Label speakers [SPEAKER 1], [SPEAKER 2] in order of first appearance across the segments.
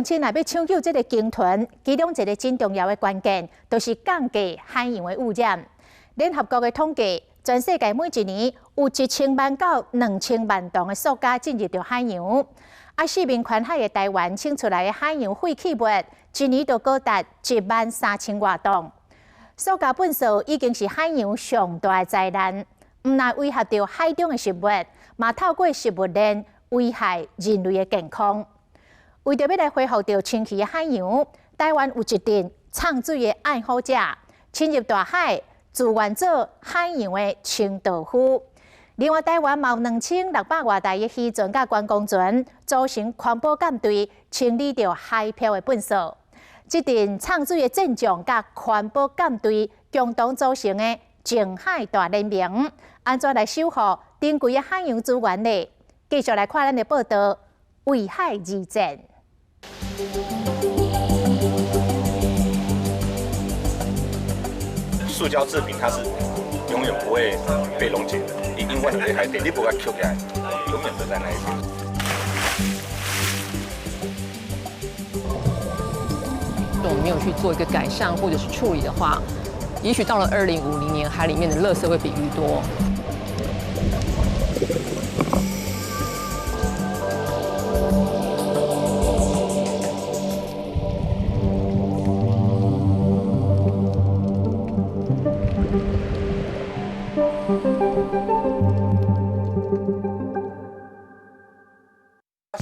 [SPEAKER 1] 親若欲搶救這个鯨豚，其中一个真重要的關鍵，就是降低海洋的污染。聯合國的統計，全世界每一年有1000萬到2000萬噸的塑膠進入著海洋。啊，四面環海的台灣清出來的海洋廢棄物，一年都高達1萬3000外噸。塑膠垃圾已經是海洋上大的災難，毋但威脅著海中的生物，嘛透過食物鏈危害人類的健康。為著欲來恢復著清氣的海洋，台灣有一陣藏水的愛好者，深入大海，自願做海洋的清道夫。另外，台灣嘛有2600外台的漁船佮觀光船，組成環保艦隊，清理著海漂的垃圾。這陣藏水的戰將佮環保艦隊共同組成的淨海大聯盟，按怎來守護珍貴的海洋資源呢？繼續來看咱的報道，為海而戰。
[SPEAKER 2] 塑膠製品它是永遠不會被溶解的，你永遠在海底，你無共抾起來，永遠都在那一邊。
[SPEAKER 3] 如果我們沒有去做一個改善或者是處理的話，也許到了2050年，海裡面的垃圾會比魚多。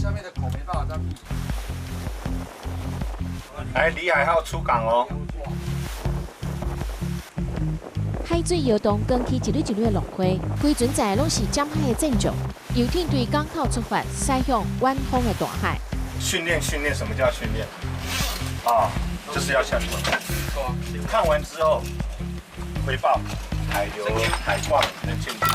[SPEAKER 2] 下面的口沒辦法再閉。來，李海號出港哦。
[SPEAKER 4] 海水搖動，捲起一縷一縷的浪花，規船載的攏是占海的戰將，遊艇對港口出發，駛向遠方的大海。
[SPEAKER 2] 訓練訓練，什麼叫訓練？啊，就是要下去。看完之後回報海流、海況能進步。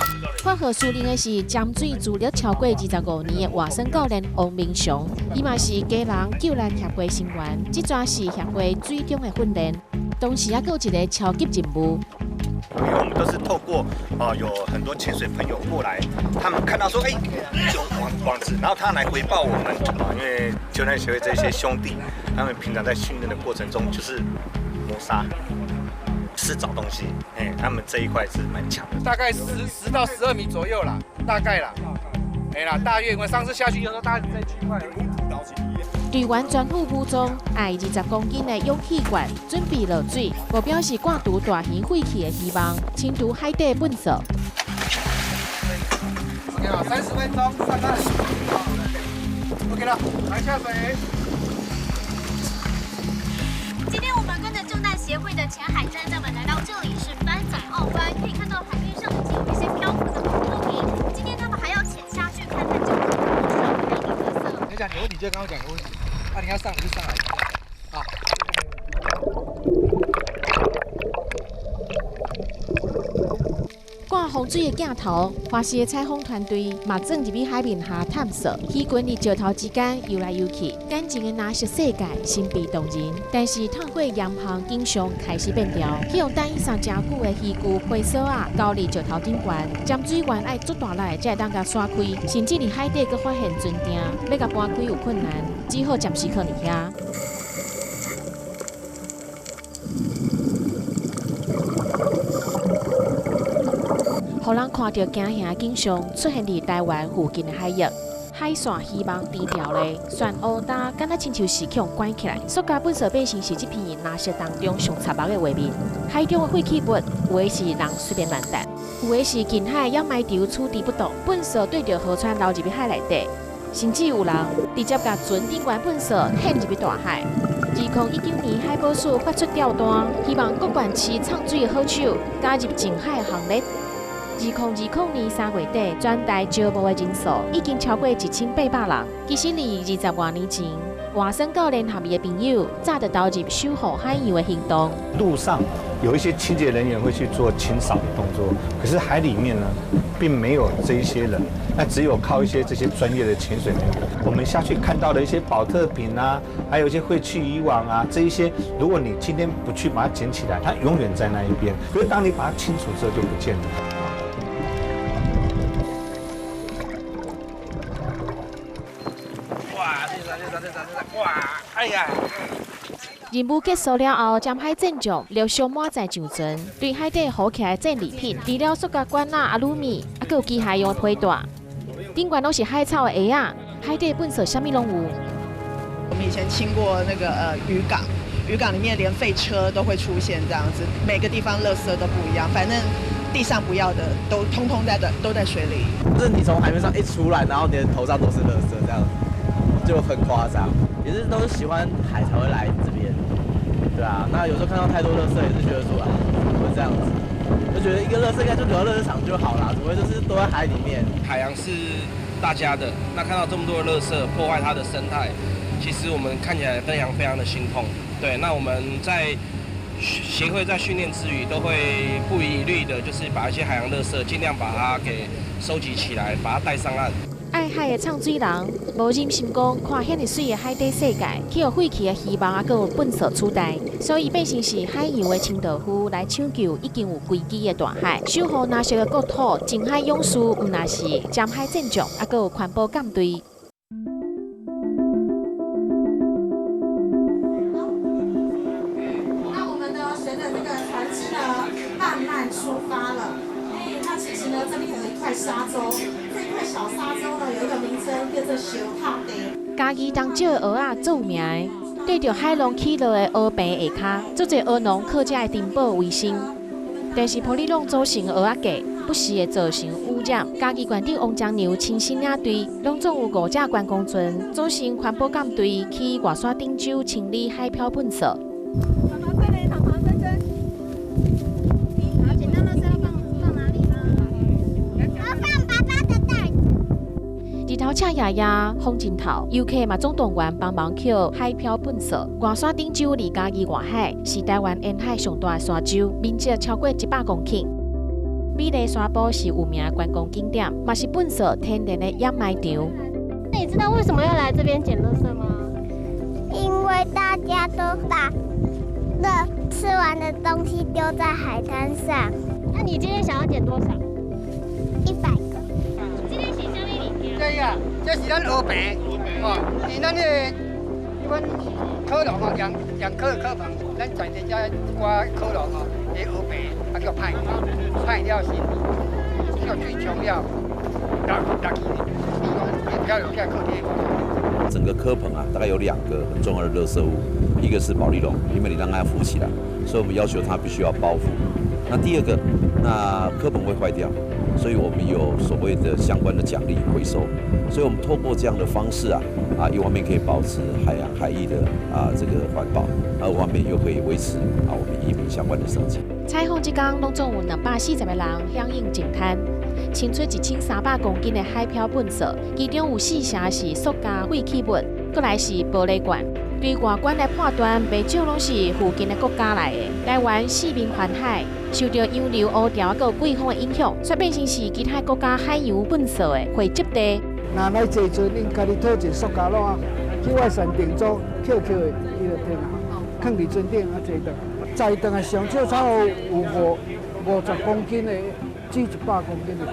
[SPEAKER 4] 發號施令的是潛水資歷超過25年的活生教練王明雄，伊嘛是基隆救難協會成員，這逝是協會水中的訓練，同時猶閣有一个超級任務。
[SPEAKER 2] 因為我們都是透過啊，有很多潛水朋友過來，他們看到說，哎，有網網子，然後他來回報我們啊，因為救難協會這些兄弟，他們平常在訓練的過程中就是磨砂，是找東西，哎，他們這一塊是蠻強的。
[SPEAKER 5] 大概10到12米左右啦，大概啦，哎啦，大約我上次下去的時候，大概在區塊。
[SPEAKER 4] 隊員全副武裝，帶20公斤的氧氣罐，準備落水，目標是割除大型廢棄的希望，清除海底垃圾。
[SPEAKER 5] OK 了，30分鐘上岸。OK 了，來下水。
[SPEAKER 6] 今天我們跟着救難協會的潛海專家們來到這裡，是灣仔澳灣，可以看到海面上已經有一些漂浮的保特瓶。今天他們還要潛下去看看究竟有多少海底垃圾。
[SPEAKER 5] 你講有問題就剛剛講有問題，啊，你要上來就上來，啊。
[SPEAKER 4] 掛洪水的鏡頭，華視的採訪團隊嘛鑽入去海面下探索，魚群佇石頭之間游來游去，乾淨的藍色世界神秘動人。但是透過岩旁景象開始變調，去予等伊送誠久的漁具皮索仔勾佇石頭頂懸，潛水員愛足大力才會當共徙開，甚至佇海底閣發現船釘，欲共搬開有困難，只好暫時囥佇遐。予人看著驚嚇的景象出現佇台灣附近的海域，海線漁網低調咧，旋烏焦，敢若親像是予關起來。塑膠垃圾變成是這片藍色當中上插目的畫面。海中的廢棄物，有的是人隨便亂擲，有的是近海掩埋場處置不當，垃圾對著河川流入去海內底，甚至有人直接共船頂懸垃圾獻入去大海。2019年海保署發出調單，希望各縣市藏水的好手加入淨海行列。2020年3月底，全台招募的人數已經超過1800人。其實，佇20外年前，華生教練和伊的朋友早就投入守護海洋的行動。
[SPEAKER 2] 陸上有一些清潔人員會去做清掃的動作，可是海裡面呢，並沒有這一些人，那只有靠一些這些專業的潛水員。我們下去看到的一些保特瓶啊，還有一些廢棄漁網啊，這一些，如果你今天不去把它撿起來，它永遠在那一邊。可是當你把它清除之後，就不見了。
[SPEAKER 5] 哇！這這這這這哇！哎呀！
[SPEAKER 4] 任務結束了後，針海戰將陸續滿載上船，對海底浮起來戰利品，除了塑膠罐仔、阿魯米，猶閣有機械用的皮帶，頂懸攏是海草的鞋仔，海底糞埽啥物攏有。
[SPEAKER 7] 我們以前清過那個漁港，漁港裡面連廢車都會出現這樣子，每個地方垃圾都不一樣，反正地上不要的都通通在的都在水裡。
[SPEAKER 8] 就是你從海面上一出來，然後你的頭上都是垃圾，這樣就很誇張。也是都是喜歡海才會來這邊，對啊。那有時候看到太多垃圾，也是覺得說啊，怎麼會這樣子？就覺得一個垃圾應該就留到垃圾場就好啦，怎麼會就是都在海裡面？
[SPEAKER 9] 海洋是大家的，那看到這麼多的垃圾破壞它的生態，其實我們看起來非常非常的心痛。對，那我們在協會在訓練之餘，都會不遺餘力的，就是把一些海洋垃圾盡量把它給收集起來，把它帶上岸。
[SPEAKER 4] 愛海的唱水人，無忍心講看遐爾媠的海底世界，去予廢棄的漁網猶閣有糞埽取代，所以變成是海洋的清道夫來搶救已經有危機的大海，守護藍色的國土，淨海勇士，毋但是針海戰將，猶閣有環保艦隊。
[SPEAKER 10] 那我們呢，隨著這個船隻呢，慢慢出發了。哎，那其實呢，這邊有一塊沙洲，這塊小沙洲呢，有一個名稱叫做燒透地。
[SPEAKER 4] 嘉義東石蚵仔最有名的，對著海浪起落的蚵棚下跤，足濟蚵農靠這个珍寶為生。但是玻璃籠組成的蚵仔架，不時會造成污染。嘉義縣長王章良親身領隊，攏總有5隻觀光船組成環保艦隊去外山頂洲清理海漂糞埽。日頭赤炎炎，風真透，遊客嘛總動員幫忙抾海漂糞埽。外山頂洲離嘉義外海，是台灣沿海上大的沙洲，面積超過100公頃。美麗沙埔是有名的觀光景點，嘛是糞埽天然的掩埋場。
[SPEAKER 6] 那你知道為什麼要來這邊撿垃圾嗎？
[SPEAKER 11] 因為大家都把那吃完的東西丟在海灘上。
[SPEAKER 6] 那你今天想要撿多少？100
[SPEAKER 11] 個。
[SPEAKER 6] 今天是啥物物件？
[SPEAKER 12] 這啊，這是咱蚵棚，哦，是咱那個阮蚵農吼，養蚵的蚵棚，咱在地這一寡蚵農吼，的蚵棚啊叫歹，歹了先，叫水沖了，落落去，伊漂流起來靠底。
[SPEAKER 13] 整個蚵棚啊，大概有2個很重要的垃圾物，一個是保麗龍，因為你讓它浮起來，所以我們要求它必須要包覆。那第二個，那蚵棚會壞掉，所以我們有所謂的相關的獎勵回收，所以我們透過這樣的方式啊，一方面可以保持海洋海域的這個環保，二方面又可以維持我們移民相關的生計。
[SPEAKER 4] 採訪這工，攏總有240個人響應淨灘，清出1300公斤的海漂糞埽，其中有4成是塑膠廢棄物，閣來是玻璃罐。對外觀來判斷，袂少攏是附近的國家來的。台灣四面環海，受著洋流、烏潮閣季風的影響，煞變成是其他國家海洋糞埽的匯集地。
[SPEAKER 14] 若來坐船，𪜶家己討一個塑膠簍啊，去我船頂組抾抾的，伊就提來，囥佇船頂啊坐轉。載轉來上少差不多有50公斤的。至100公斤的。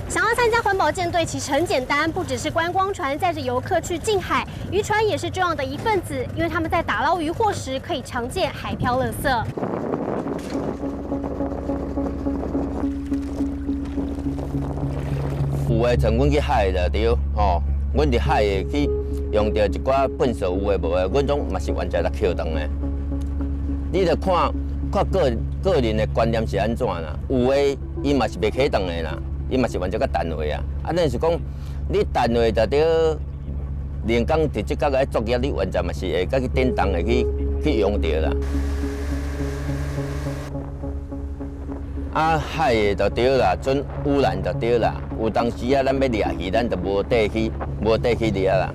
[SPEAKER 6] 想要參加環保艦隊，其實很簡單，不只是觀光船載着遊客去近海，漁船也是重要的一份子，因為他們在打撈漁獲時，可以常見海漂垃圾。
[SPEAKER 15] 有的像阮去海就對，吼，阮佇海的去用著一寡糞埽有的無的，阮總嘛是完全來抾轉的。你著看看個人的觀念是按怎啦，有的。伊嘛是袂起轉的啦，伊嘛是完全較淡化啊。啊，咱是講你淡化就對，人工直接甲個作業，你完全嘛是會較去叮當的去用著啦。啊，海的就對啦，準污染就對啦。有當時啊，咱欲掠魚，咱就無地去掠啦。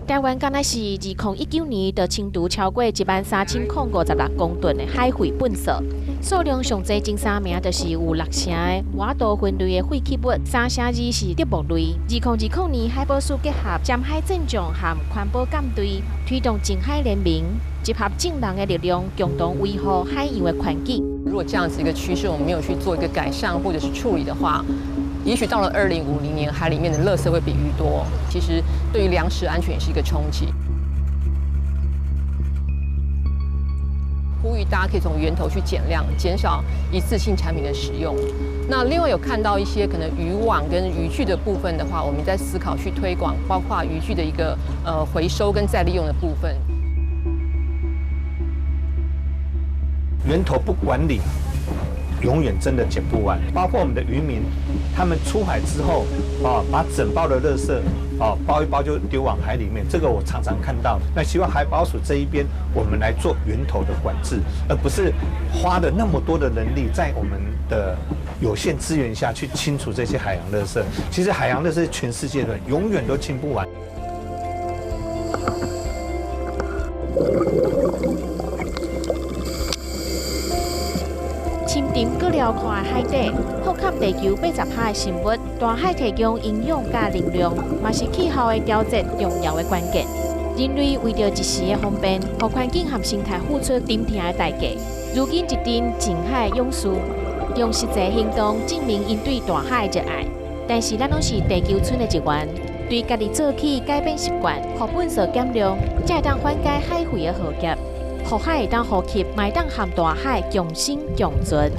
[SPEAKER 4] 台灣敢若是2019年就清除超過13056公噸的海廢糞埽，數量上濟前3名就是有6成的瓦多分類的廢棄物，3成2是竹木類。2020年海保署結合針海戰將和環保艦隊，推動淨海聯盟，集合眾人的力量，共同維護海洋的環境。
[SPEAKER 3] 如果這樣子一個趨勢，我們沒有去做一個改善或者是處理的話，也許到了2050年，海裡面的垃圾會比魚多。其實對於糧食安全也是一個衝擊。呼籲大家可以從源頭去減量，減少一次性產品的使用。那另外有看到一些可能漁網跟漁具的部分的話，我們在思考去推廣，包括漁具的一個回收跟再利用的部分。
[SPEAKER 2] 源頭不管理，永遠真的撿不完。包括我們的漁民，他們出海之後，啊，把整包的垃圾，啊，包一包就丟往海裡面。這個我常常看到。那希望海保署這一邊，我們來做源頭的管制，而不是花了那麼多的人力在我們的有限資源下去清除這些海洋垃圾。其實海洋垃圾全世界的永遠都清不完。
[SPEAKER 4] 深沉閣遼闊的海底，覆蓋地球80%的生物。大海提供營養佮能量，嘛是氣候的調節重要的關鍵。人類為著一時的方便，予環境和生態付出沉痛的代價。如今，一陣淨海勇士用實際行動證明𪜶對大海的熱愛。但是，咱攏是地球村的一員，對家己做起改變習慣，予糞埽減量，才會當緩解海廢的浩劫。予海會當呼吸，嘛會當和大海共生共存。